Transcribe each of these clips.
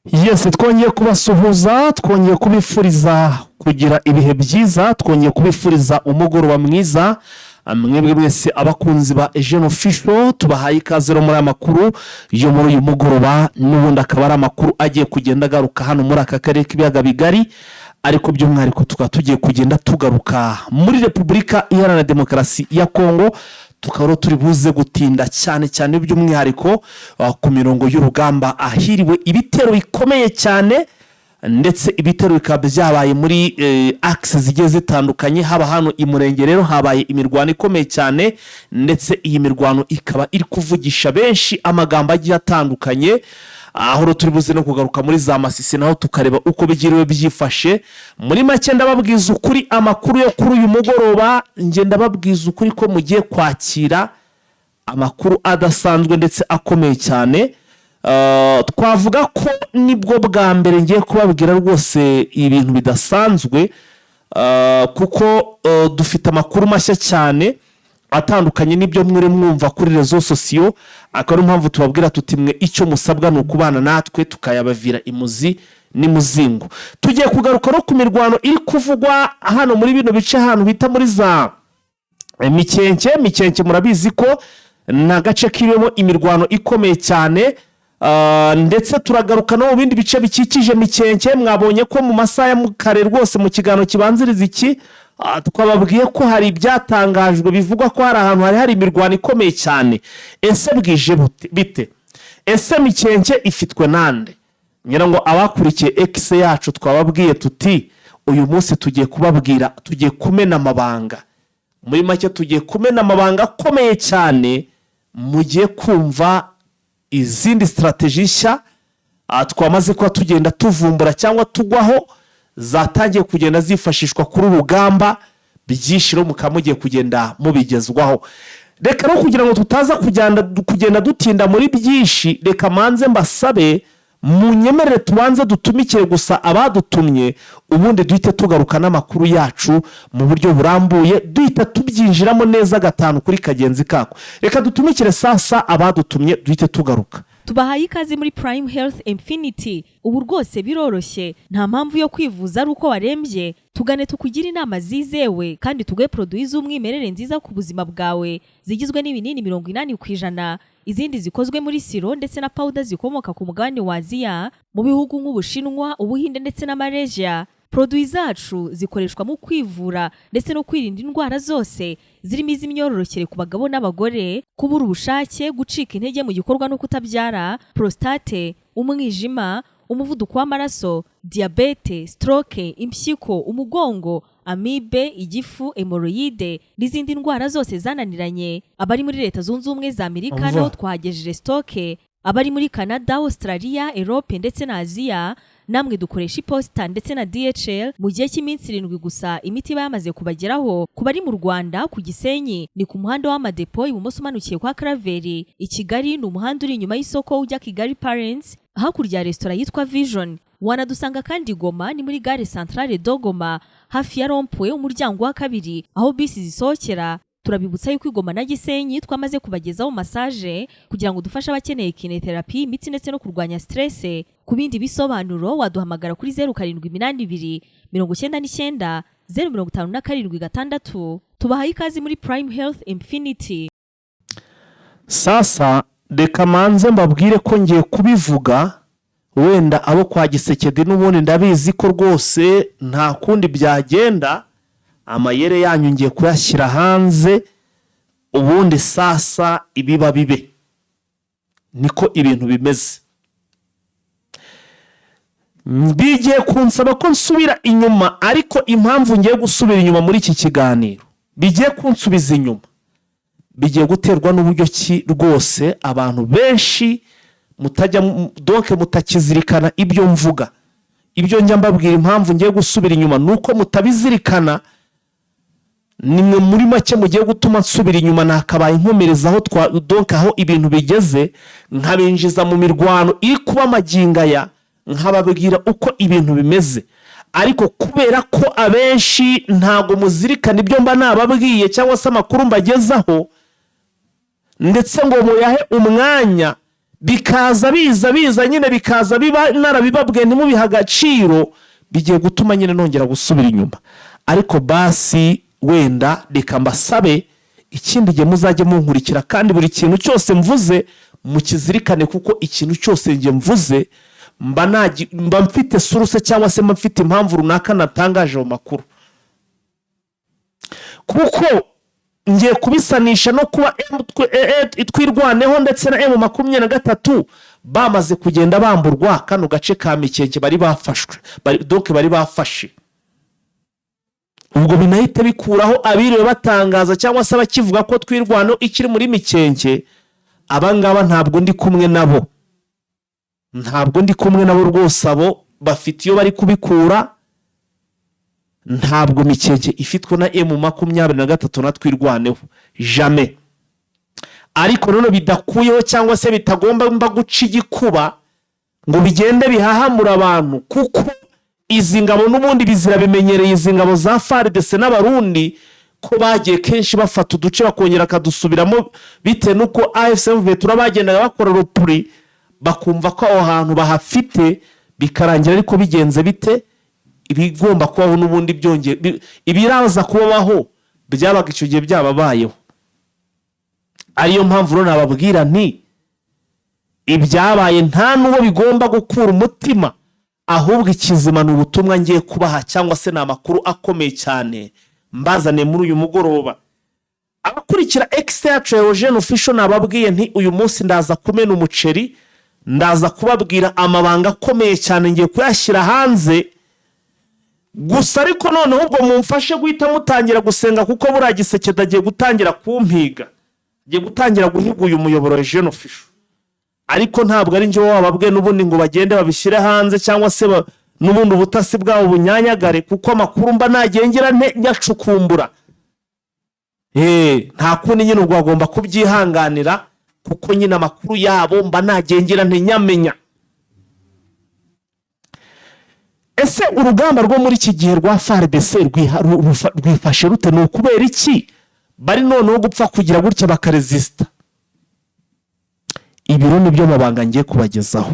Yes, twongeye kubasuhuza, twongeye kubifuriza kugira ibihe byiza, twongeye kubifuriza umugoroba mwiza. Mwebwe mwese abakunzi ba Ejeni Official, tubahaye ikaze rero muri aya makuru yo muri uyu mugoroba. N'ubundi akaba ari amakuru agiye kugenda agaruka hano muri aka karere k'ibiyaga bigari, ariko by'umwihariko tukaba tugiye kugenda tugaruka muri Repubulika Iharanira Demokarasi ya Kongo. Tukaba rero turi buze gutinda cyane cyane by'umwihariko ku mirongo y'urugamba ahiriwe ibitero bikomeye cyane, ndetse ibitero bikaba byabaye muri axes zigiye zitandukanye. Haba hano i Murenge rero habaye imirwano ikomeye cyane, ndetse iyi mirwano ikaba iri kuvugisha benshi amagambo agiye atandukanye. Aho rero turi buze no kugaruka muri za Masisi, naho tukareba uko bigiriwe byifashe. Muri make, ndababwiza ukuri, amakuru yo kuri uyu mugoroba, njye ndababwiza ukuri ko mugiye kwakira amakuru adasanzwe ndetse akomeye cyane. Twavuga ko nibwo bwa mbere ngiye kubabwira rwose ibintu bidasanzwe, kuko dufite amakuru mashya cyane atandukanye n'ibyo mwiri mwumva kuri réseaux sociaux. Akaba ariyo mpamvu tubabwira tuti: "Mwe icyo musabwa ni ukubana natwe tukayabavira imuzi n'imuzingo." Tugiye kugaruka no ku mirwano iri kuvugwa hano muri bino bice, ahantu bita muri za Mikenke. Mikenke murabizi ko ni agace kirimo imirwano ikomeye cyane. Ndetse turagaruka no mu bindi bice bikikije Mikenke. Mwabonye ko mu masaha ya kare rwose, mu kiganiro kibanziriza iki, twababwiye ko hari ibyatangajwe bivugwa ko hari ahantu hari imirwano ikomeye cyane. Ese bwije bite? Ese Mikenke ifitwe nande? Ngira ngo abakurikiye egise yacu, twababwiye tuti: "Uyu munsi tugiye kubabwira, tugiye kumena amabanga." Muri make, tugiye kumena amabanga akomeye cyane. Mugiye kumva izindi stratégie nshya twamaze kuba tugenda tuvumbura cyangwa tugwaho, zatangiye kugenda zifashishwa kuri urugamba. Byinshi rero mukaba mugiye kugenda mubigezwaho. Reka rero, kugira ngo tutaza kugenda dutinda muri byinshi, reka manze mbasabe munyemerere tubanze dutumikire gusa abadutumye, ubundi duhite tugaruka n'amakuru yacu mu buryo burambuye, duhita tubyinjiramo neza gatanu kuri kagenzi kako. Reka dutumikire sasa abadutumye, duhite tugaruka. Tubahaye ikaze muri Prime Health Infinity. Ubu rwose biroroshye, nta mpamvu yo kwivuza ari uko warembye. Tugane tukugire inama zizewe kandi tuguhe produits z'umwimerere nziza ku buzima bwawe, zigizwe n'ibinini 80%, izindi zikozwe muri sirop ndetse na powder zikomoka ku mugabane wa Aziya, mu bihugu nk'Ubushinwa, Ubuhinde ndetse na Malaysia. Produits zacu zikoreshwa mu kwivura ndetse no kwirinda indwara zose, zirimo iz'imyororokere ku bagabo n'abagore, kubura ubushake, gucika intege mu gikorwa no kutabyara, prostate, umwijima, umuvuduko w'amaraso, diyabete, stroke, impyiko, umugongo, amibe, igifu, hémorroïdes n'izindi ndwara zose zananiranye. Abari muri Leta Zunze Ubumwe za Amerika Umva. naho twahagejeje stock. Abari muri Canada, Australia, Europe ndetse na Aziya, namwe dukoresha iposita ndetse na DHL. Mu gihe cy'iminsi 7 gusa imiti iba yamaze kubageraho. Ku bari mu Rwanda, ku Gisenyi ni ku muhanda w'Amadepo, ibumoso umanukiye kwa Karaveri. I Kigali ni umuhanda uri inyuma y'isoko ujya Kigali Parents, hakurya ya resitora yitwa Vision. Wanadusanga kandi i Goma, ni muri gare Centrale de Goma, hafi ya rond-point, umuryango wa kabiri aho bisi zisohokera. Turabibutsa yuko i Goma na Gisenyi twamaze kubagezaho massage kugira ngo dufashe abakeneye kinésithérapie, imitsi ndetse no kurwanya stress. Ku bindi bisobanuro waduhamagara kuri 0782 99 0576. Tubahaye ikaze muri Prime Health Infinity. Sasa reka manze mbabwire ko ngiye kubivuga. Wenda abo kwa Gisekedi n'ubundi ndabizi ko rwose nta kundi byagenda, amayere yanyu ngiye kuyashyira hanze. Ubundi sasa ibiba bibe, niko ibintu bimeze. Bigiye kunsaba ko nsubira inyuma, ariko impamvu ngiye gusubira inyuma muri iki kiganiro, bigiye kunsubiza inyuma, bigiye guterwa n'uburyo ki rwose abantu benshi mutajya donc mutakizirikana ibyo mvuga, ibyo njya mbabwira. Impamvu ngiye gusubira inyuma ni uko mutabizirikana. Nimwe muri make mugiye gutuma nsubira inyuma. Nakabaye nkomereza aho twa donc aho ibintu bigeze, nkabinjiza mu mirwano iri kuba magingo aya, nkababwira uko ibintu bimeze. Ariko kubera ko abenshi ntabwo muzirikana ibyo mba nababwiye cyangwa se amakuru mbagezaho, ndetse ngo muyahe umwanya, Bikaza biza biza nyine, bikaza biba narabibabwiye ntimubihe agaciro, bigiye gutuma nyine nongera gusubira inyuma. Ariko basi wenda reka mbasabe ikindi gihe muzajye munkurikira, kandi buri kintu cyose mvuze mukizirikane, kuko ikintu cyose njye mvuze mba mfite source cyangwa se mba mfite impamvu runaka natangaje ayo makuru, kuko ngiye kubisanisha no kuba Twirwaneho ndetse na M23 bamaze kugenda bamburwa kano gace ka Mikenke bari bafashwe, donc bari bafashe. Ubwo binahita bikuraho abiriwe batangaza cyangwa se abakivuga ko Twirwaneho ikiri muri Mikenke. Abangaba ntabwo ndi kumwe nabo, ntabwo ndi kumwe nabo rwose. Abo bafite iyo bari kubikura. Ntabwo Mikenke ifitwe na M23 na Twirwaneho, jamais. Ariko none bidakuyeho cyangwa se bitagomba mba guca igikuba ngo bigende bihahamura abantu, kuko izi ngabo n'ubundi bizira bimenyereye, izi ngabo za FARDC n'Abarundi, ko bagiye kenshi bafata uduce bakongera bakadusubiramo, bitewe n'uko AFC M23 bagendaga bakora repli, bakumva ko aho hantu bahafite, bikarangira. Ariko bigenze bite? Ibigomba kubaho n'ubundi byongeye ibiraza kubaho byabaga icyo gihe byababayeho. Ariyo mpamvu rero nababwira nti ibyabaye nta n'uwo bigomba gukura umutima, ahubwo ikizima ni ubutumwa ngiye kubaha cyangwa se ni amakuru akomeye cyane mbazaniye muri uyu mugoroba. Abakurikira X yacu ya Eugene Official, nababwiye nti uyu munsi ndaza kumena umuceri, ndaza kubabwira amabanga akomeye cyane, ngiye kuyashyira hanze gusa. Ariko noneho ubwo mumfashe guhita mutangira gusenga, kuko buriya Tshisekedi agiye gutangira kumpiga, agiye gutangira guhiga uyu muyoboro Eugene Official. Ariko ntabwo ari njye wababwiye n'ubundi ngo bagende babishyire hanze cyangwa se n'ubundi ubutasi bwabo bunyanyagare, kuko amakuru mba nagengera nte nyacukumbura. Nta kundi nyine, ubwo bagomba kubyihanganira, kuko nyine amakuru yabo mba nagengera ntinyamenya. Ese urugamba rwo muri iki gihe rwa FARDC rwifashe rute? Ni ukubera iki bari noneho gupfa kugira gutya bakarezisita? Ibiro nibyo mabanga ngiye kubagezaho.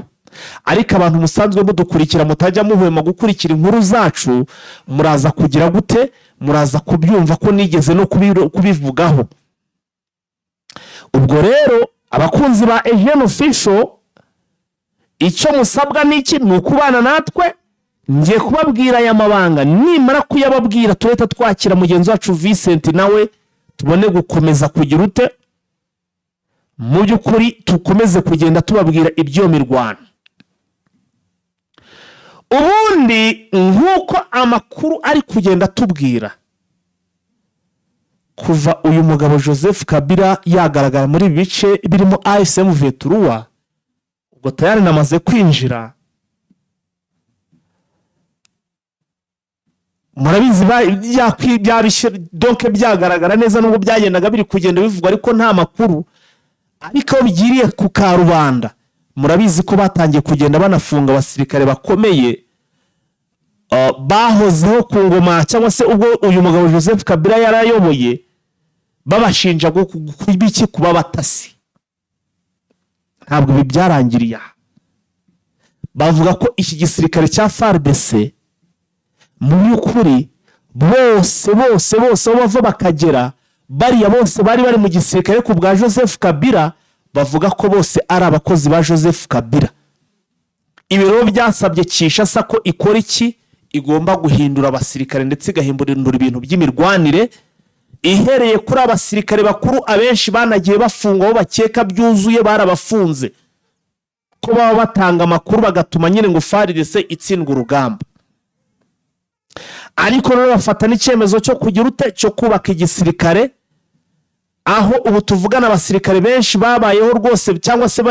Ariko abantu musanzwe mudukurikira, mutajya muhwema gukurikira inkuru zacu, muraza kugira gute? Muraza kubyumva ko nigeze no kubivugaho. Ubwo rero abakunzi ba Eugene Official, icyo musabwa ni iki? Ni ukubana natwe. Ngiye kubabwira aya mabanga, nimara kuyababwira turahita twakira mugenzi wacu Vincent, nawe tubone gukomeza kugira ute? Mu by'ukuri tukomeze kugenda tubabwira iby'iyo mirwano. Ubundi nk'uko amakuru ari kugenda atubwira, kuva uyu mugabo Joseph Kabila yagaragara muri ibi bice birimo AFC M23, ubwo tayari namaze kwinjira, murabizi, donc byagaragara neza, nubwo byagendaga biri kugenda bivugwa ariko nta makuru. Ariko aho bigiriye ku karubanda, murabizi ko batangiye kugenda banafunga abasirikare bakomeye bahozeho ku ngoma cyangwa se ubwo uyu mugabo Joseph Kabila yarayoboye, babashinja kuba iki? Kuba abatasi. Ntabwo ibi byarangiriye aha. Bavuga ko iki gisirikare cya FARDC mu by'ukuri bose bose bose, aho bava bakagera, bariya bose bari bari mu gisirikare ku bwa Joseph Kabila, bavuga ko bose ari abakozi ba Joseph Kabila. Ibi rero byasabye Kinshasa ko ikora iki? Igomba guhindura abasirikare ndetse igahindura ibintu by'imirwanire, ihereye kuri abasirikare bakuru. Abenshi banagiye bafungwa, aho bakeka byuzuye barabafunze ko baba batanga amakuru bagatuma nyine ngo FARDC itsindwa urugamba. Ariko rero bafata n'icyemezo cyo kugira ute? Cyo kubaka igisirikare, aho ubu tuvugana abasirikare benshi babayeho rwose cyangwa se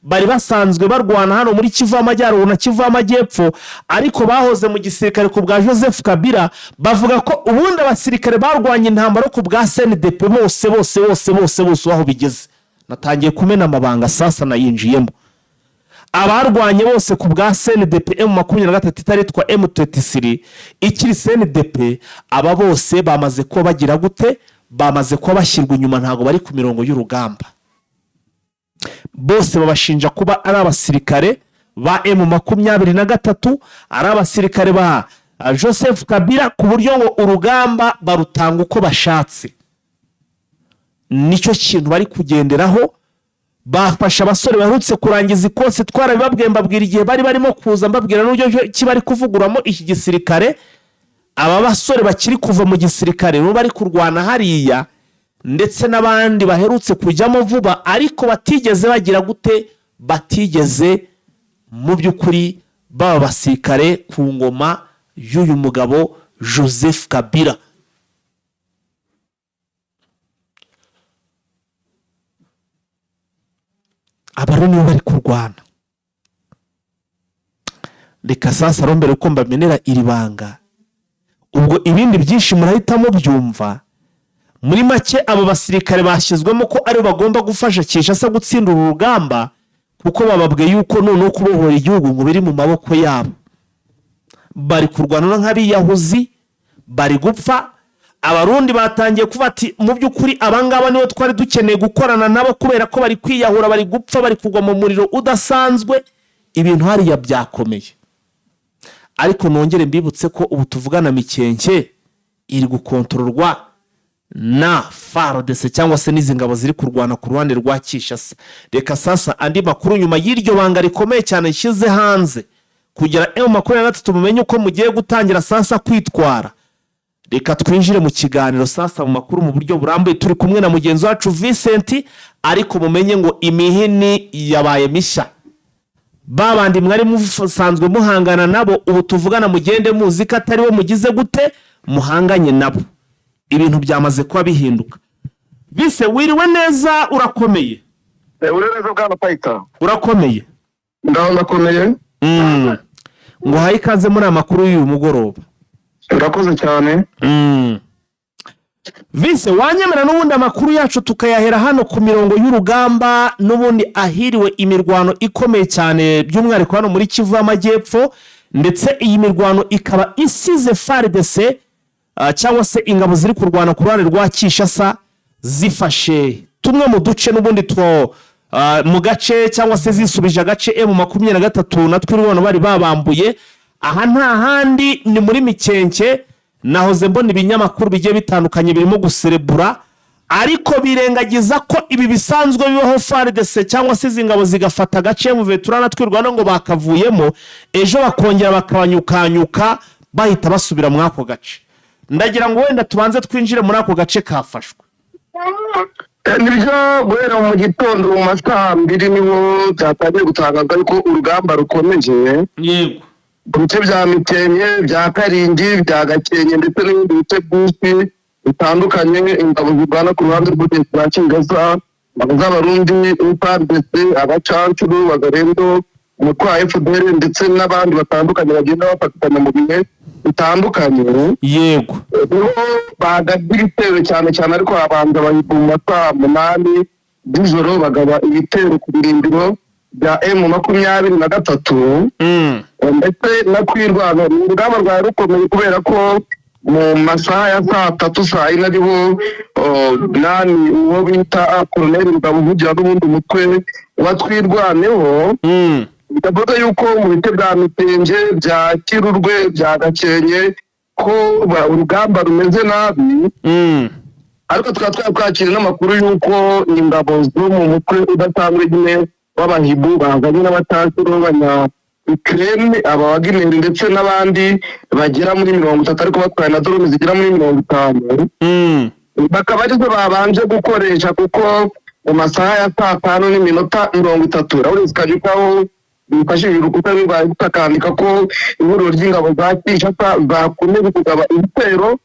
bari basanzwe barwana hano muri Kivu y'Amajyaruguru na Kivu y'Amajyepfo, ariko bahoze mu gisirikare ku bwa Joseph Kabila. Bavuga ko ubundi abasirikare barwanye intambara ku bwa CNDP bose bose bose bose bose, aho bigeze natangiye kumena amabanga, sasa nayinjiyemo, abarwanye bose ku bwa CNDP M23 itaritwa M23, ikiri CNDP, aba bose bamaze kuba bagira gute? Bamaze kuba bashyirwa inyuma, ntabwo bari ku mirongo y'urugamba. Bose babashinja kuba ari abasirikare ba M23, ari abasirikare ba Joseph Kabila, ku buryo ngo urugamba barutanga uko bashatse. Nicyo kintu bari kugenderaho. Bafashe abasore baherutse kurangiza ikosi, twarabibabwiye, mbabwira igihe bari barimo kuza, mbabwira n'uburyo ki bari kuvuguramo iki gisirikare. Aba basore bakiri kuva mu gisirikare bo bari kurwana hariya, ndetse n'abandi baherutse kujyamo vuba ariko batigeze bagira gute, batigeze mu by'ukuri baba abasirikare ku ngoma y'uyu mugabo Joseph Kabila. Aba rero nibo bari kurwana. Reka sasa rero mbere uko mbamenera iri banga, ubwo ibindi byinshi murahita mubyumva. Muri make, abo basirikare bashyizwemo ko aribo bagomba gufasha Kinshasa gutsinda uru rugamba, kuko bababwiye yuko noneho kubohora igihugu ngo biri mu maboko yabo. Bari kurwana nk'abiyahuzi, bari gupfa. Abarundi batangiye kuvuga ati: "Mu by'ukuri abangaba nibo twari dukeneye gukorana nabo, kubera ko bari kwiyahura, bari gupfa, bari kugwa mu muriro udasanzwe." Ibintu hariya byakomeye. Ariko nongere mbibutse ko ubu tuvugana Mikenke iri gukontororwa na FARDC cyangwa se n'izi ngabo ziri kurwana ku ruhande rwa Kinshasa. Reka sasa andi makuru nyuma y'iryo banga rikomeye cyane nshyize hanze, kugira M23 mumenye uko mugiye gutangira sasa kwitwara. Reka twinjire mu kiganiro sasa, mu makuru mu buryo burambuye, turi kumwe na mugenzi wacu Vincent. Ariko mumenye ngo imihini yabaye mishya. Babandi mwari musanzwe muhangana nabo, ubu tuvugana mugende muzi ko atari we mugize gute muhanganye nabo. Ibintu byamaze kuba bihinduka. Bise wiriwe neza, urakomeye? Uri neza, bwana Payita? Urakomeye? Ndaho, ndakomeye. Ngo uhaye ikaze muri aya makuru y'uyu mugoroba. Urakoze cyane. Vise, wanyemera n'ubundi amakuru yacu tukayahera hano ku mirongo y'urugamba, n'ubundi ahiriwe imirwano ikomeye cyane, by'umwihariko hano muri Kivu y'Amajyepfo, ndetse iyi mirwano ikaba isize FARDC cyangwa se ingabo ziri kurwana ku ruhande rwa Kinshasa zifashe tumwe mu duce n'ubundi two mu gace, cyangwa se zisubije agace M23 na Twirwaneho bari babambuye. Aha nta handi ni muri Mikenke. Nahoze mbona ibinyamakuru bigiye bitandukanye birimo guserebura, ariko birengagiza ko ibi bisanzwe bibaho. FARDC cyangwa se izi ngabo zigafata agace mu veturana Twirwaneho ngo bakavuyemo, ejo bakongera bakabanyukanyuka, bahita basubira muri ako gace. Ndagira ngo wenda tubanze twinjire muri ako gace kafashwe. Nibyo, guhera mu gitondo mu masaha 2 niho byatangiye gutangazwa yuko urugamba rukomeje mu bice bya Mikenke, bya Karingi, bya Gakenke, ndetse n'ibindi bice byinshi bitandukanye. Ingabo zirwana ku ruhande rw'ubutegetsi bwa Kinshasa, ingabo z'Abarundi, FARDC, abacancuru, Wazalendo, umutwe wa FDL, ndetse n'abandi batandukanye bagenda bafatikanya mu bihe bitandukanye, niho bagabye ibitero cyane cyane. Ariko habanza bahita mu masaha 8 z'ijoro bagaba ibitero ku birindiro bya M23 ndetse na Twirwaneho. Ni urugamba rwari rukomeye, kubera ko mu masaha ya saa 3, saa 4 ariho nani uwo bita Koroneli Rugabo uvugira n'ubundi umutwe wa Twirwaneho, ndavuga yuko mu bice bya Mitenge, bya Kirurwe, bya Gakenke, ko urugamba rumeze nabi. Ariko tukaba twari twakira n'amakuru y'uko ingabo zo mu mutwe udasanzwe nyine w'Abahibu bazanye n'abacancuro b'abanya Ukraine, aba Wagner, ndetse n'abandi bagera muri 30, ariko batwaye na drone zigera muri 50, bakaba arizo babanje gukoresha, kuko mu masaha ya saa 5 n'iminota 30 Lawrence Kanyukaho bifashishije urukuta rwe akandika ko ihuriro ry'ingabo za Kinshasa zakomeje kugaba ibitero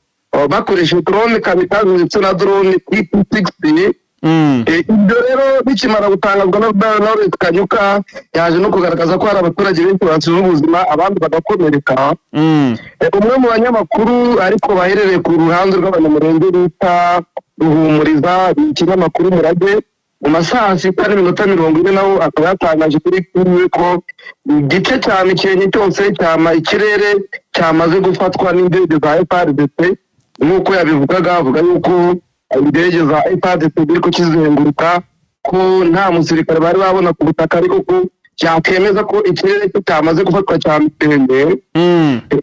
bakoresheje drone kamikaze ndetse na drone TP60. Ibyo rero bikimara gutangazwa na Lawrence Kanyuka, yaje no kugaragaza ko hari abaturage benshi basize ubuzima, abandi bagakomereka. Umwe mu banyamakuru ariko baherereye ku ruhande rw'Abanyamurenge bita Ruhumuriza, ikinyamakuru Murage, mu masaha 6 n'iminota 40 naho akaba yatangaje kuri we ko igice cya Mikenke cyose cyama ikirere cyamaze gufatwa n'indege za FARDC. Nk'uko yabivugaga, avuga yuko indege za FARDC ziri kukizenguruka. ko nta musirikare bari babona ku butaka, ariko ko yakemeza ko ikirere cye cyamaze gufatwa cya Mikenge.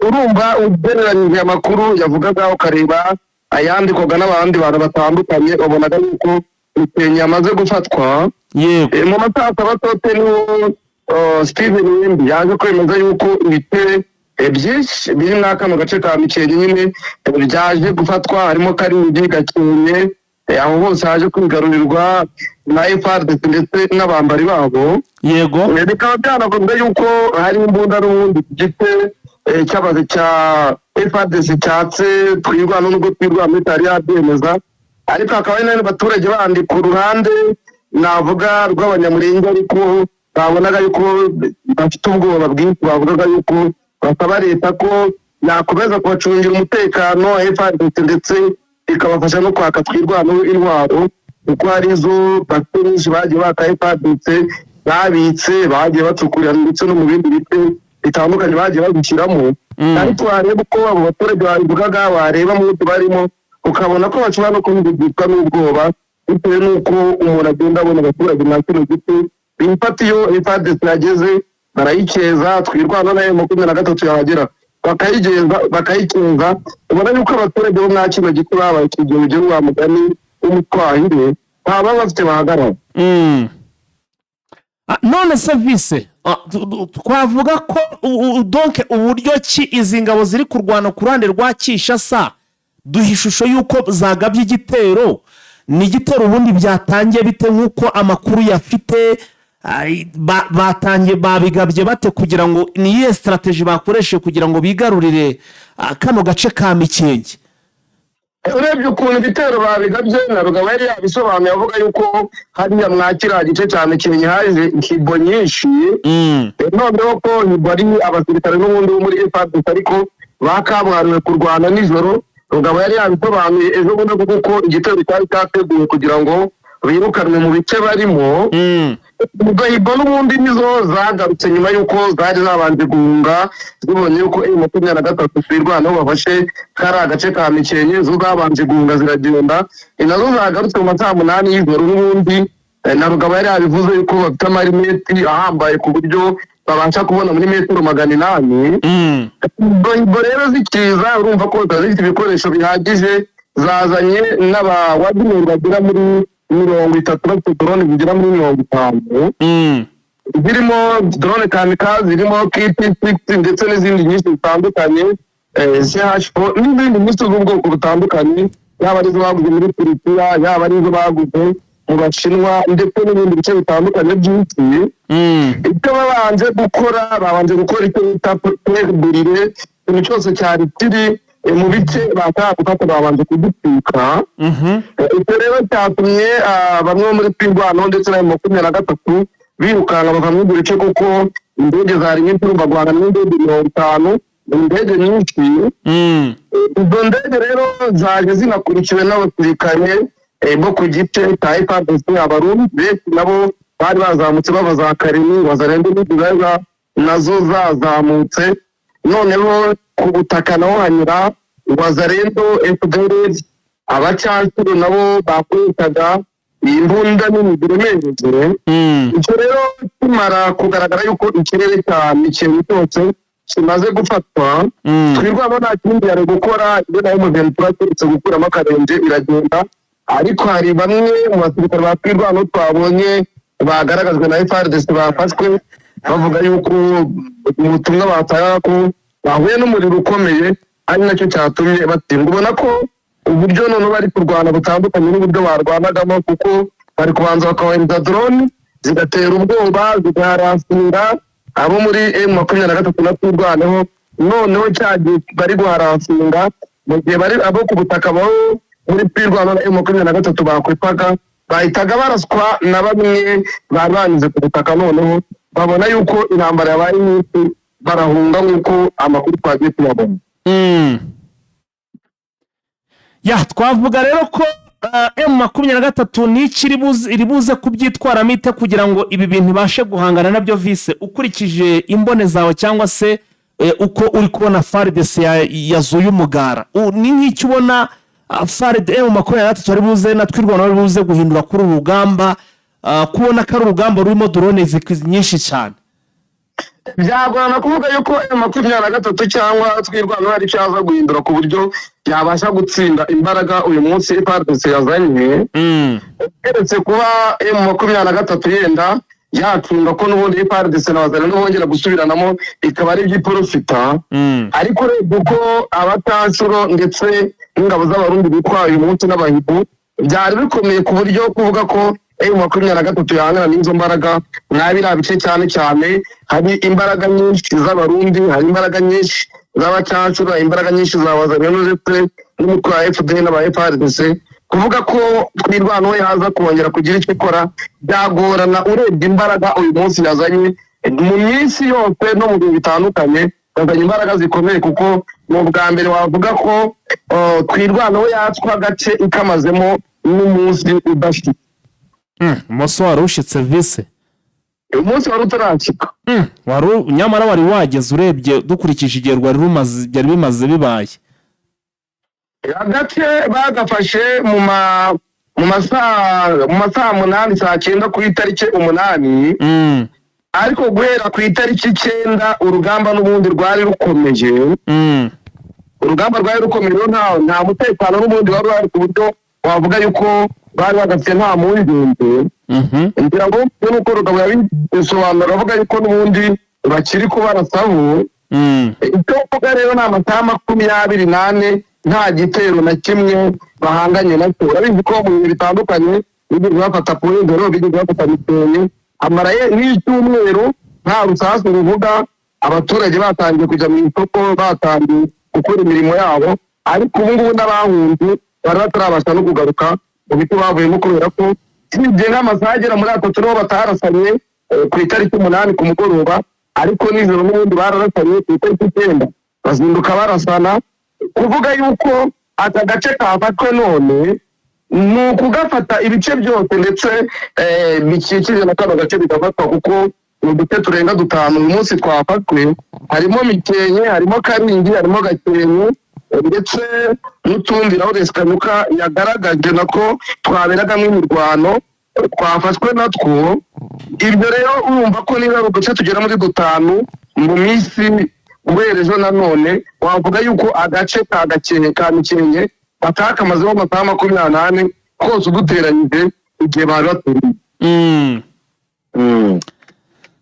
Urumva, ugereranyije amakuru yavugaga ukareba ayandikwaga n'abandi bantu batandukanye, wabonaga yuko Mikenge yamaze gufatwa. Mu masaha 6 niho Steven Wimbi yaje kwemeza yuko ibice byinshi biri muri kano gace ka Mikenke nyine byaje gufatwa, harimo Karingi, Gakenke, aho hose haje kwigarurirwa na FARDC ndetse n'abambari babo. Bikaba byanavuze yuko hari imbunda n'ubundi ku gice cy'abazi cya FARDC cyatse Twirwana, nubwo Twirwana itari yabyemeza, ariko hakaba hari n'abandi baturage bandi ku ruhande navuga rw'Abanyamurenge, ariko babonaga yuko bafite ubwoba bwinshi, bavugaga yuko basaba leta ko yakomeza kubacungira umutekano FARDC ndetse ikabafasha no kwaka Twirwanaho intwaro, kuko hari izo bafite nyinshi bagiye baka FARDC babitse, bagiye bacukurira ndetse no mu bindi bice bitandukanye bagiye babishyiramo. Ariko wareba uko abo baturage babivugaga, wareba mu byo barimo, ukabona ko bashobora no kubibwirwa n'ubwoba, bitewe n'uko umuntu agenda abona abaturage nka kino giti bifata. Iyo FARDC yageze barayikeza, Twirwana nayo 23 yahagera bakayigeza, bakayikeza. Ubona yuko abaturage bo mwa kino giti babaye ikigero wa mugani w'umutwahire, nta baba bafite bahagarara. None se vise, twavuga ko donc uburyo ki izi ngabo ziri kurwana ku ruhande rwa Kinshasa, duha ishusho y'uko zagabye igitero, ni igitero ubundi byatangiye bite nk'uko amakuru yafite? Batangiye babigabye bate, kugira ngo ni iyihe stratégie bakoresheje kugira ngo bigarurire kano gace ka Mikenke? Urebye ukuntu ibitero babigabye, na Rugabo yari yabisobanuye avuga yuko hariya mwa kiriya gice cya Mikenke haje hibo nyinshi. Noneho ko hibo ari abasirikare n'ubundi bo muri FARDC, ariko bakabwariwe kurwana nijoro. Rugabo yari yabisobanuye ejo bundi kuko igitero cyari cyateguwe kugira ngo birukanwe mu bice barimo. Ubwo hibo n'ubundi nizo zagarutse nyuma y'uko zari zabanje guhunga, zibonye yuko M23 Twirwanaho bafashe kari agace ka Mikenke, zo zabanje guhunga ziragenda. Ni nazo zagarutse mu masaha 8 y'ijoro n'ubundi. Na Rugabo yari yabivuze yuko bafite amarineti ahambaye ku buryo babasha kubona muri metero 800. Ubwo hibo rero zikiza, urumva ko ziba zifite ibikoresho bihagije, zazanye n'abawadimeri bagera muri 30, bafite drone zigera muri 50, zirimo drone kamikaze, zirimo KT6 ndetse n'izindi nyinshi zitandukanye, CH4 n'izindi nyinshi z'ubwoko butandukanye, yaba ari izo baguze muri Turukiya, yaba ari izo baguze mu Bashinwa ndetse n'ibindi bice bitandukanye by'isi. Icyo babanje gukora, babanje gukora icyo bita terre brûlée. Ikintu cyose cyari kiri mu bice bashaka gufata babanje kugitwika. Icyo rero cyatumye bamwe bo muri Twirwanaho ndetse na 23 birukanka bava muri ibyo bice, kuko indege zari nyinshi. Urumva, guhangana n'indege 50, indege nyinshi. Izo ndege rero zaje zinakurikiwe n'abasirikare bo ku gice cya FARDC, Abarundi benshi nabo bari bazamutse bava za Karemi, Wazalendo n'izindi nazo zazamutse. Noneho ku butaka naho hanyura Wazalendo, FDLR, abacancuro nabo bakoreshaga imbunda nini ziremereye. Icyo rero kimara kugaragara yuko ikirere cya Mikenke cyose kimaze gufatwa, Twirwanaho nta kindi yari gukora ibyo nayo M23 keretse gukuramo akarenge iragenda. Ariko hari bamwe mu basirikare ba Twirwanaho twabonye bagaragajwe na FARDC bafashwe, bavuga yuko mu butumwa batanga ko bahuye n'umuriro ukomeye, ari nacyo cyatumye batsindwa. Ubona ko uburyo noneho bari kurwana butandukanye n'uburyo barwanagamo, kuko bari kubanza bakabohereza drone zigatera ubwoba, zigaharasira abo muri M23 na Twirwaneho. Noneho cya gihe bari guharasinga, mu gihe bari abo ku butaka bo muri Twirwaneho na M23 bakwepaga, bahitaga baraswa na bamwe bari banyuze ku butaka. Noneho babona yuko intambara yabaye nyinshi, barahunga nk'uko amakuru twagiye tuyabona. Ya, twavuga rero ko M23 n'iki iri buze kubyitwaramo ite kugira ngo ibi bintu ibashe guhangana nabyo? Vise, ukurikije imbone zawe cyangwa se uko uri kubona FARDC yazuye umugara, ni nk'icyo ubona FARDC, M23 ari buze na Twirwaneho bari buze guhindura kuri uru rugamba? Kubona ko ari urugamba rurimo drone nyinshi cyane. Byagorana kuvuga yuko M23 cyangwa Twirwaneho hari icyo yaza guhindura ku buryo yabasha gutsinda imbaraga uyu munsi FARDC yazanye, keretse kuba M23 yenda yacunga ko n'ubundi FARDC na Wazalendo bongera gusubiranamo, ikaba ari iby'iprofita. Ariko urebye uko abatanshuro ndetse n'ingabo z'Abarundi bitwaye uyu munsi n'abahibu, byari bikomeye ku buryo kuvuga ko M23 yahangana n'izo mbaraga mwa biriya bice, cyane cyane hari imbaraga nyinshi z'Abarundi, hari imbaraga nyinshi z'abacanshuro, imbaraga nyinshi za Wazalendo ndetse n'umutwe wa FDL n'aba FARDC. Kuvuga ko Twirwaneho yaza kongera kugira icyo ikora byagorana, urebye imbaraga uyu munsi yazanye mu minsi yose no mu bihe bitandukanye. Yazanye imbaraga zikomeye, kuko ni ubwa mbere wavuga ko Twirwaneho yatswa agace ikamazemo n'umunsi udashitse. Umunsi wari ushyitse vise? Umunsi wari utarashyika. Nyamara wari wageze, urebye dukurikije igihe rwari rumaze, byari bimaze bibaye. Agace bagafashe mu masaha 8, saa 9 ku itariki 8. Ariko guhera ku itariki 9 urugamba n'ubundi rwari rukomeje. Urugamba rwari rukomeje rero, nta mutekano n'ubundi wari uhari ku buryo wavuga yuko bari bagafite nta mpungenge. Ngira ngo nuko Rugabo yabisobanura, avuga yuko n'ubundi bakiri kubarasaho. Icyo mvuga rero, ni amasaha 24 nta gitero na kimwe bahanganye nacyo. Urabizi ko mu bihe bitandukanye bigeze bafata Point Zéro, bigeze bafata Mikenke, amaraye n'icyumweru nta rusasu ruvuga, abaturage batangiye kujya mu isoko, batangiye gukora imirimo yabo. Ariko ubu ngubu n'abahunze bari batarabasha no kugaruka mu biti bavuyemo, kubera ko usibye nk'amasaha agera muri 3 niho batarasanye, ku itariki 8 ku mugoroba, ariko nijoro n'ubundi bararasanye. Ku itariki 9 bazinduka barasana. Kuvuga yuko aka gace kafatwe none ni ukugafata ibice byose ndetse bikikije na kano gace bigafatwa, kuko ni uduce turenga dutanu uyu munsi twafatwe: harimo Mikenke, harimo Karingi, harimo Gakenke, ndetse n'utundi naho Resikanuka yagaragaje nako twaberagamo imirwano, twafashwe natwo. Ibyo rero urumva ko niba ari uduce tugera muri dutanu mu minsi guhera ejo, nanone wavuga yuko agace ka Gakenke, ka Mikenke batakamazeho amasaha 24 kose uduteranyije igihe bari baturiye.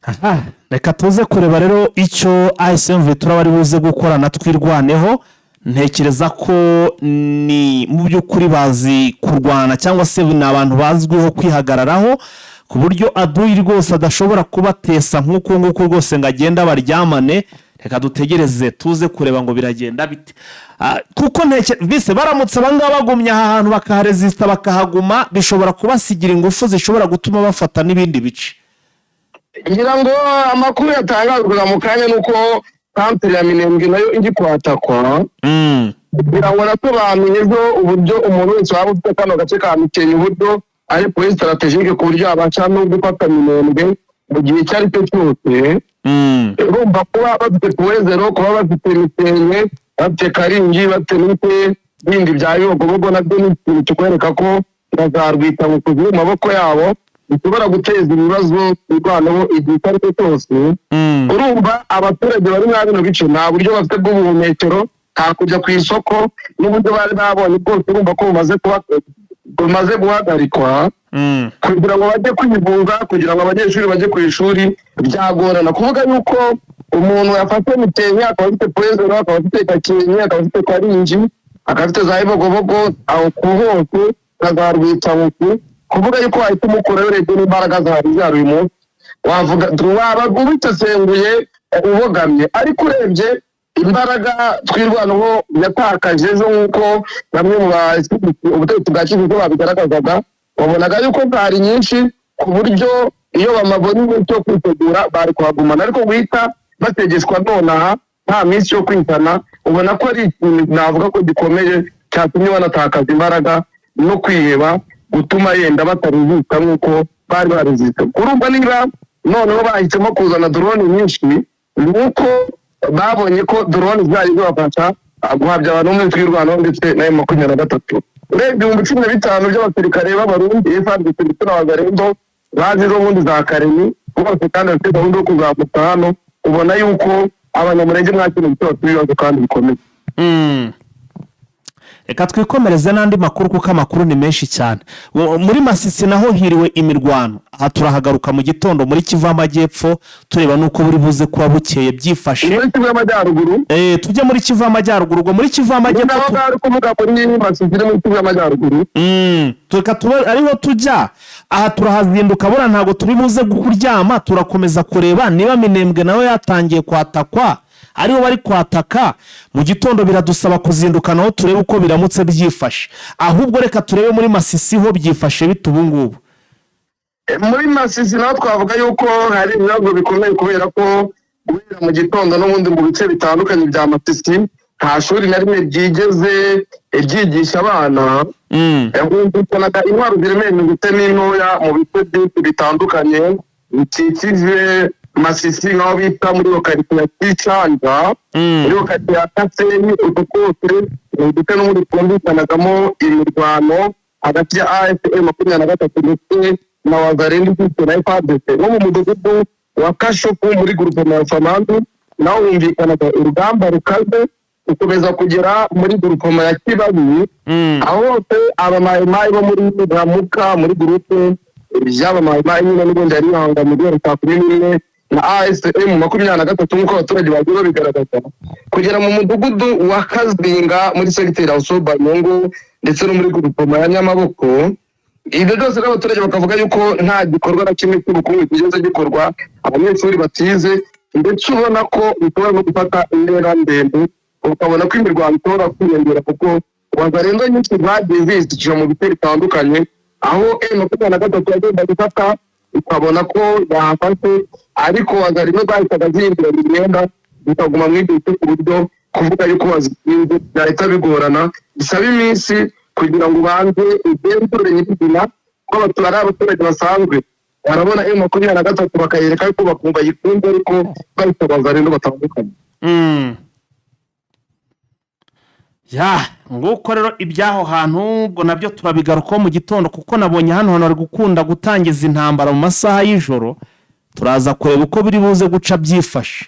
Aha, reka tuze kureba rero icyo AFC M23 bari buze gukora na Twirwaneho. Ntekereza ko ni mu by'ukuri bazi kurwana, cyangwa se ni abantu bazwiho kwihagararaho, ku buryo adui rwose adashobora kubatesa nk'uko nguko rwose ngo agende baryamane. Reka dutegereze tuze kureba ngo biragenda bite. Kuko bise baramutse abangaba bagumye aha hantu, bakaharezisita, bakahaguma, bishobora kubasigira ingufu zishobora gutuma bafata n'ibindi bice. Ngira ngo amakuru yatangazwaga mu kanya ni uko centre ya Minembwe nayo iri kwatakwa. Kugira ngo nasobanuye ejo uburyo umuntu wese waba ufite kano gace ka Mikenke, uburyo ari point stratégique, ku buryo yabasha no gufata Minembwe mu gihe icyo ari cyo cyose. Urumva kuba bafite Point Zéro, kuba bafite Mikenke, bafite Karingi, bafite n'ibice bindi bya Bibogobogo, nabyo ni ikintu kikwereka ko na za Rwitabukuzi mu maboko yabo, bishobora guteza ibibazo Twirwaneho igihe icyo ari cyo cyose. Urumva abaturage bari muri bino bice nta buryo bafite bw'ubuhumekero, nta kujya ku isoko, n'uburyo bari babonye bwose urumva ko bumaze guhagarikwa. Kugira ngo bajye kwivuza, kugira ngo abanyeshuri bajye ku ishuri, byagorana. Kuvuga yuko umuntu yafashe Mikenke, akaba afite Point Zéro, akaba afite Gakenke, akaba afite Karingi, akaba afite za Bibogobogo aho ku hose na za Rwitsabuku, kuvuga yuko wahita umukurayo, urebye n'imbaraga zari zihari uyu munsi, wavuga waba ubisesenguye ubogamye. Ariko urebye imbaraga Twirwaneho yatakaje ejo, nk'uko bamwe mu bashyigikiye ubutegetsi bwa Kivu babigaragazaga, wabonaga yuko zari nyinshi, ku buryo iyo bamabona iminsi yo kwitegura bari kuhagumana. Ariko guhita bategeshwa nonaha nta minsi yo kwitana, ubona ko ari ikintu navuga ko gikomeye cyatumye banatakaza imbaraga no kwiheba, gutuma yenda bataruhuka nk'uko bari baruzitse. Urumva niba noneho bahisemo kuzana drone nyinshi, ni uko babonye ko drone zari zibafasha guhabya abantu muri Twirwaneho ndetse na M23. Urebye 15,000 by'abasirikare b'Abarundi, FARDC ndetse na Wazalendo. Baje ejo bundi za Karemi bose, kandi bafite gahunda yo kuzamuka hano. Ubona yuko Abanyamurenge mwa kino gice bafite ibibazo kandi bikomeye. Reka twikomereze n'andi makuru, kuko amakuru ni menshi cyane. Muri Masisi naho hiriwe imirwano. Aha turahagaruka mu gitondo muri Kivu Amajyepfo, tureba n'uko buri buze kuba bukeye byifashe. Muri Kivu y'Amajyaruguru. Tujye muri Kivu Amajyaruguru. Ubwo muri Kivu Amajyepfo Naho bari kuvuga muri Masisi iri muri Kivu y'Amajyaruguru. Reka tube ariho tujya. Aha turahazinduka buriya, ntabwo turi buze kuryama. Turakomeza kureba niba Minembwe nawe yatangiye kwatakwa, ariho bari kwataka mu gitondo. Biradusaba kuzinduka naho turebe uko biramutse byifashe. Ahubwo reka turebe muri Masisi ho byifashe bite ubu ngubu? Muri Masisi naho twavuga yuko hari ibibazo bikomeye, kubera ko guhera mu gitondo n'ubundi mu bice bitandukanye bya Masisi nta shuri na rimwe ryigeze ryigisha abana. Humvikanaga intwaro ziremereye ndetse n'intoya mu bice byinshi bitandukanye bikikije Masisi, nk'aho bita muri lokalite ya Kicanja, muri lokalite ya Kasenyi. Utwo twose ni uduce n'ubundi twumvikanagamo imirwano hagati ya AFC M23 ndetse na Wazalendo ifite na FARDC. No mu mudugudu wa Kashoku muri groupement ya Famandu naho humvikanaga urugamba rukaze, gukomeza kugera muri groupement ya Kibabi. Aho hose Abamayimayi bo muri Ramuka, muri groupe y'Abamayimayi nyine n'ubundi yari ihanganye guhera saa 11 na AFC M23, nk'uko abaturage bagiye babigaragaza, kugera mu mudugudu wa Kazinga muri segiteri ya Sobanungu ndetse no muri groupement ya Nyamaboko. Ibyo byose rero abaturage bakavuga yuko nta gikorwa na kimwe cy'ubukungu kigeze gikorwa, abanyeshuri batize, ndetse ubona ko bishobora no gufata intera ndende, ukabona ko imirwano ishobora kwiyongera, kuko Wazalendo nyinshi zagiye zishyikira mu bice bitandukanye aho M23 yagendaga ifata, ukabona ko yahafashe, ariko Wazalendo zahitaga zihindura imyenda zikaguma muri ibyo bice, ku buryo kuvuga yuko wazitsinze byahita bigorana, bisaba iminsi kugira ngo ubanze ugenzure nyirizina, ko ari abaturage basanzwe barabona M23 bakayereka yuko bakumva yikunze, ariko bahita Wazalendo batandukanye. Ya, nguko rero iby'aho hantu. Ubwo nabyo turabigarukaho mu gitondo, kuko nabonye hano hantu bari gukunda gutangiza intambara mu masaha y'ijoro. Turaza kureba uko biri buze guca byifashe.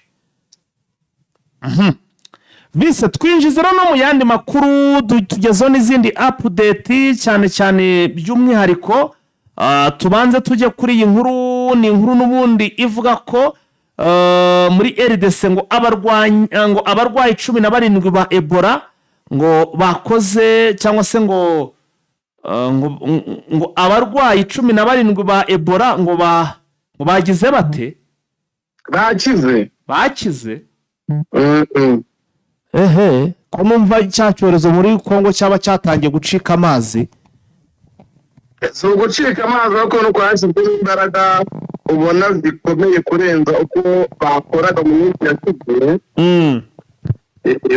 Bise twinjiza rero no mu yandi makuru, tugezeho n'izindi update, cyane cyane by'umwihariko tubanze tujye kuri iyi nkuru. Ni inkuru n'ubundi ivuga ko muri RDC ngo abarwanyi, ngo abarwayi 17 ba Ebola ngo bakoze, cyangwa se ngo abarwayi 17 ba Ebola ngo bagize bate? Bakize. Bakize. Ehe, ko numva cya cyorezo muri Kongo cyaba cyatangiye gucika amazi? Si ugucika amazi, ariko nuko hashyizwemo imbaraga ubona zikomeye kurenza uko bakoraga mu minsi yashize.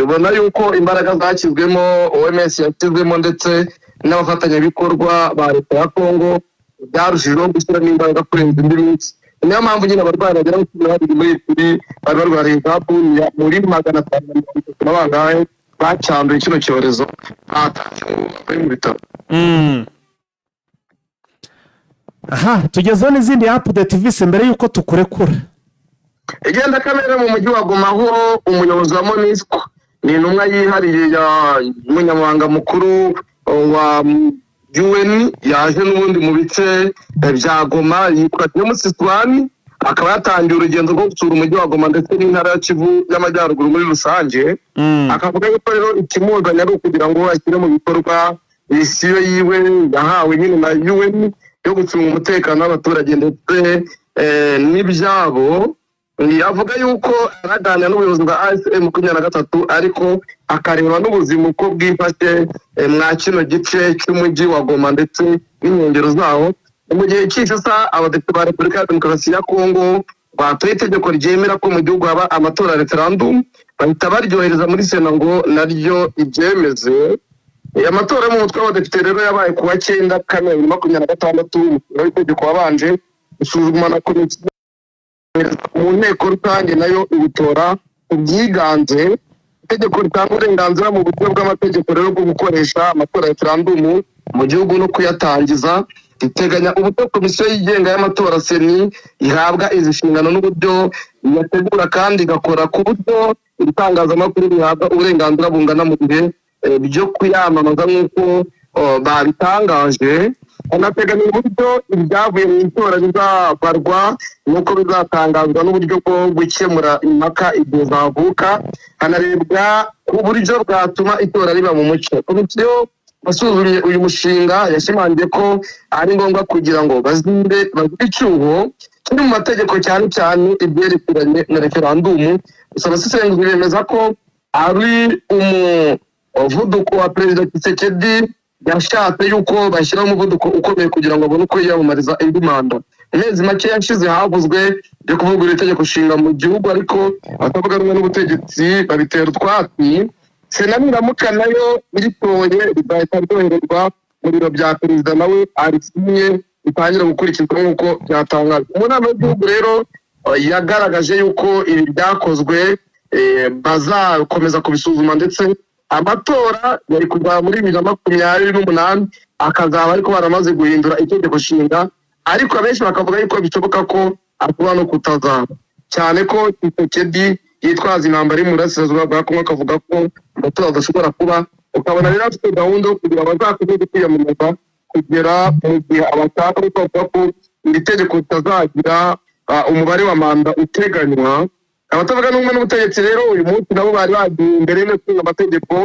Ubona yuko imbaraga zashyizwemo, OMS yashyizwemo, ndetse n'abafatanyabikorwa ba leta ya Kongo byarushijeho gushyiramo imbaraga kurenza indi minsi. Niyo mpamvu nyine abarwayi bagera muri 12 muri turi bari barwariye za Bunia muri 530 na bangahe bacyanduye kino cyorezo batashye, bari mu bitaro. Aha tugezeho n'izindi update vise mbere y'uko tukurekura. Igenda kamere mu mujyi wa Goma, aho umuyobozi wa MONUSCO, ni intumwa yihariye ya munyamabanga mukuru wa UN, yaje n'ubundi mu bice bya Goma, yitwa James Swan, akaba yatangiye urugendo rwo gusura umujyi wa Goma ndetse n'intara ya Kivu y'Amajyaruguru muri rusange. Akavuga yuko rero ikimuzanye ari ukugira ngo ashyire mu bikorwa misiyo yiwe yahawe nyine na UN yo gucunga umutekano w'abaturage ndetse n'ibyabo. Avuga yuko araganira n'ubuyobozi bwa AFC M23, ariko akareba n'ubuzima uko bwifashe mwa kino gice cy'umujyi wa Goma ndetse n'inkengero zawo. Mu gihe Kinshasa, abadepite ba Repubulika ya Demokarasi ya Kongo batoye itegeko ryemera ko mu gihugu haba amatora ya referendum, bahita baryohereza muri Sena ngo naryo ibyemeze. Amatora yo mu mutwe w'abadepite rero yabaye ku wa 9 Kamena 2026. Umushinga w'itegeko wabanje gusuzumwa na komisiyo mu nteko rusange, nayo iwutora ku byiganze. Itegeko ritanga uburenganzira mu buryo bw'amategeko rero bwo gukoresha amatora ya referendumu mu gihugu no kuyatangiza. Riteganya uburyo komisiyo yigenga y'amatora CENI ihabwa izi nshingano n'uburyo yategura kandi igakora ku buryo ibitangazamakuru bihabwa uburenganzira bungana mu gihe byo kuyamamaza nk'uko babitangaje. Hanateganya uburyo ibyavuye mu itora bizabarwa n'uko bizatangazwa n'uburyo bwo gukemura impaka igihe zavuka, hanarebwa ku buryo bwatuma itora riba mu mucyo. Komisiyo yasuzumye uyu mushinga yashimangiye ko ari ngombwa kugira ngo bazibe icyuho kiri mu mategeko, cyane cyane ibyerekeranye na referandumu. Gusa abasesenguzi bemeza ko ari umuvuduko wa Perezida Tshisekedi, yashatse yuko bashyiraho umuvuduko ukomeye kugira ngo abone uko yiyamamariza indi manda. Mu mezi make yashize havuzwe byo kuvugurura itegeko nshinga mu gihugu, ariko abatavuga rumwe n'ubutegetsi babitera utwatsi. Sena niramuka nayo iritoye, rizahita ryoherezwa mu biro bya perezida, nawe arisinye, bitangira gukurikizwa nk'uko byatangajwe mu nama y'igihugu. Rero yagaragaje yuko ibi byakozwe bazakomeza kubisuzuma, ndetse amatora yari kuzaba muri 2028 akazaba ariko baramaze guhindura itegeko nshinga, ariko abenshi bakavuga yuko bishoboka ko ashobora no kutazaba, cyane ko Tshisekedi yitwaza intambara iri mu burasirazuba bwa Kongo, akavuga ko amatora adashobora kuba. Ukabona rero afite gahunda yo kugira bazakomeze kwiyamamaza kugera mu gihe abashaka, ariko bavuga ko iri tegeko ritazagira umubare wa manda uteganywa. Abatavuga rumwe n'ubutegetsi rero uyu munsi nabo bari bagiye imbere y'inteko ishinga amategeko,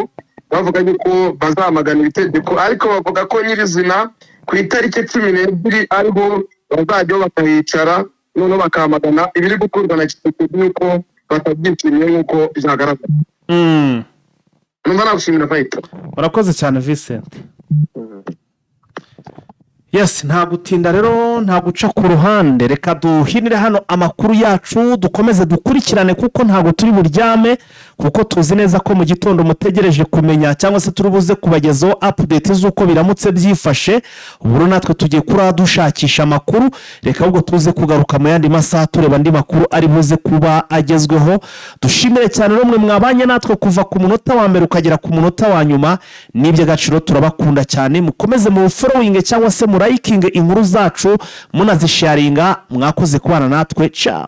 bavuga yuko bazamagana iri tegeko, ariko bavuga ko nyirizina ku itariki 12 ariho bazajyaho bakahicara, noneho bakamagana ibiri gukorwa na Tshisekedi, yuko batabyishimiye nk'uko byagaragara. Numva nagushimira, Fayita. Urakoze cyane, Vincent. Yes, nta gutinda rero, nta guca ku ruhande, reka duhinire hano amakuru yacu, dukomeze dukurikirane, kuko ntabwo turi buryame, kuko tuzi neza ko mu gitondo mutegereje kumenya cyangwa se turi buze kubagezaho update z'uko biramutse byifashe. Ubu rero natwe tugiye kuriya dushakisha amakuru. Reka ahubwo tuze kugaruka mu yandi masaha tureba andi makuru ari buze kuba agezweho. Dushimire cyane rero mwe mwabanye natwe kuva ku munota wa mbere ukagera ku munota wa nyuma, ni iby'agaciro, turabakunda cyane. Mukomeze mu following cyangwa se murayikinge inkuru zacu, munazisharinga. Mwakoze kubana natwe, ciao.